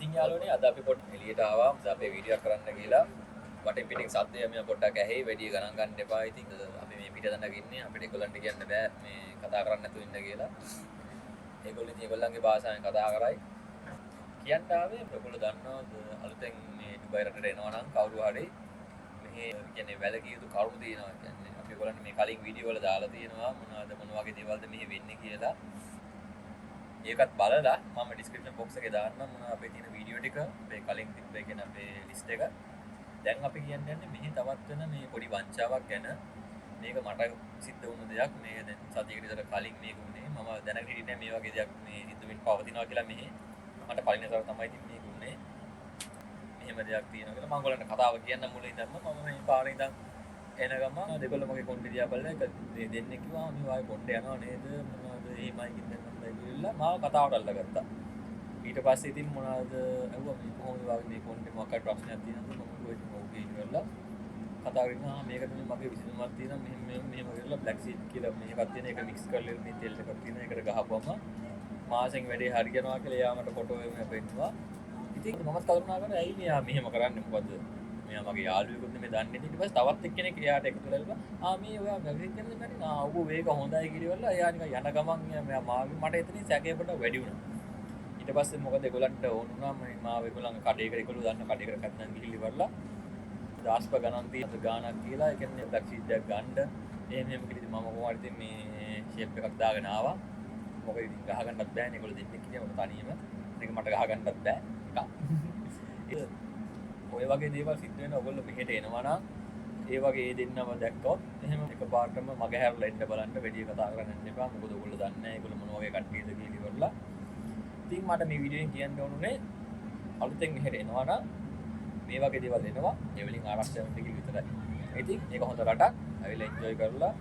ඉතින් යාළුවනේ, අද අපි පොඩ්ඩක් එළියට ආවා. අද අපේ වීඩියෝ එකක් කරන්න කියලා. වටෙන් පිටින් සද්දය මේ පොඩ්ඩක් ඇහෙයි. වැඩි ගණන් ගන්න එපා. ඉතින් අපි මේ පිට දඬක ඉන්නේ. අපිට ඒගොල්ලන්ට කියන්න බෑ මේ කතා කරන්න නැතුව ඉන්න කියලා. ඒගොල්ලෝ ඉතින් ඒගොල්ලන්ගේ භාෂාවෙන් කතා කරයි. කියන්න ආවේ, ඔයගොල්ලෝ දන්නවද, අලුතෙන් මේ ඩුබයි රටට එනවා නම් කවුරු හරි මෙහි කියන්නේ වැළකී යුතු කරුණු තියෙනවා. කියන්නේ අපි ඔයගොල්ලන්ට මේ කලින් වීඩියෝ වල දාලා තියෙනවා මොනවද, මොන වගේ දේවල්ද මෙහි වෙන්නේ කියලා. ඒකත් බලලා මම ඩිස්ක්‍රිප්ෂන් බොක්ස් එකේ දාන්නම් මොන අපේ තියෙන වීඩියෝ ටික, අපේ කලින් තිබ්බ, ඒ කියන්නේ අපේ ලිස්ට් එක. දැන් අපි කියන්න යන්නේ මෙහි තවත් වෙන මේ පොඩි වංචාවක් ගැන. මේක මට සිද්ධ වුණු දෙයක්. මේ දැන් සතියකට විතර කලින් මේක වුණේ. මම දැනගෙන හිටියේ නෑ මේ වගේ දෙයක් මේ සිද්ධ වෙන්න පවතිනවා කියලා මෙහි. මට පළවෙනි සැර තමයි ඉතින් මේක වුණේ. මෙහෙම දෙයක් තියෙනවා කියලා මම ඔයගොල්ලන්ට කතාව කියන්න. මුලින් ඉඳන්ම මම මේ පාරේ ඉඳන් එන ගමන් දෙගොල්ලෝ මගේ කොණ්ඩේ දිහා බලලා එක දෙන්නෙක් කිව්වා, "මේ වායේ කොණ්ඩේ යනවා නේද? මොනවද එහෙමයි කිව්වෙන් හොඳයි" කියලා මාව කතාවට අල්ලගත්තා. ඊට පස්සේ ඉතින් මොනවද ඇහුවා, මේ කොහොමද වාගේ මේ කොණ්ඩේ මොකක් හරි ප්‍රශ්නයක් තියෙනවද? මම කිව්වා ඉතින් ඔව් කියලා. කතා කරගෙන, ආ මේක තමයි මගේ විසඳුමක් තියෙනවා, මෙහෙම මෙහෙම මෙහෙම කරලා බ්ලැක් සීඩ් කියලා මේකක් තියෙන එක මික්ස් කරලා මේ තෙල් එකක් තියෙන එකට ගහපුවම මාසෙන් වැඩේ හරියනවා කියලා එයා මට ෆොටෝ එකක් පෙන්නුවා. ඉතින් මමත් කල්පනා කරා, ඇයි මෙයා මෙහෙම කරන්නේ, මොකද මෙයා මගේ යාළුවෙකුත් නෙමෙයි දන්නේ. ඊට පස්සේ තවත් එක්කෙනෙක් එයාට එකතු වෙලා, ආ මේ ඔයා වැගසින් කියනද මට, ආ ඔව් ඒක හොඳයි කියලා. එයා නිකන් යන ගමන් මෙයා මාගේ මට එතනින් සැකේ පොඩ්ඩක් වැඩි වුණා. ඊට පස්සේ මොකද ඒගොල්ලන්ට ඕන වුණා මේ මාව ඒගොල්ලන්ගේ කඩේකට, ඒගොල්ලෝ දන්න කඩේකට කත්නම් ගිහිල්ලා ඉවරලා දාස්ප ගණන් තියෙන ගාණක් කියලා, ඒ කියන්නේ බ්ලැක් සීඩ් එකක් ගන්න එහෙම එහෙම කියලා. ඉතින් මම කොහොම හරි ඉතින් මේ ෂේප් එකක් දාගෙන ආවා. මොකද ඉතින් ගහ ගන්නත් බෑනේ. ඒගොල්ලෝ දෙන්නෙක් හිටියා, මම තනියම ඒක මට ගහ ගන්නත් බෑ එකක්. ඔය වගේ දේවල් සිද්ධ වෙන ඔයගොල්ලෝ මෙහෙට එනවා නම් ඒ වගේ ඒ දෙන්නම දැක්කොත් එහෙම එකපාරටම මග හැරලා එන්න බලන්න. වැඩි කතා කරන්න යන්න එපා. මොකද ඔයගොල්ලෝ දන්නේ නැහැ ඒගොල්ලෝ මොන වගේ කට්ටියද කියලා ඉවරලා. ඉතින් මට මේ වීඩියෝ එකෙන් කියන්න ඕනුනේ, අලුතෙන් මෙහෙට එනවා නම් මේ වගේ දේවල් එනවා, ඒ වලින් ආරක්ෂා වෙන්න කියලා විතරයි. ඉතින් මේක හොඳ රටක්. ඇවිල්ලා එන්ජොයි කරලා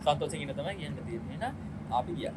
සන්තෝෂෙන් ඉන්න තමයි කියන්න තියෙන්නේ. එහෙනම් අපි ගියා.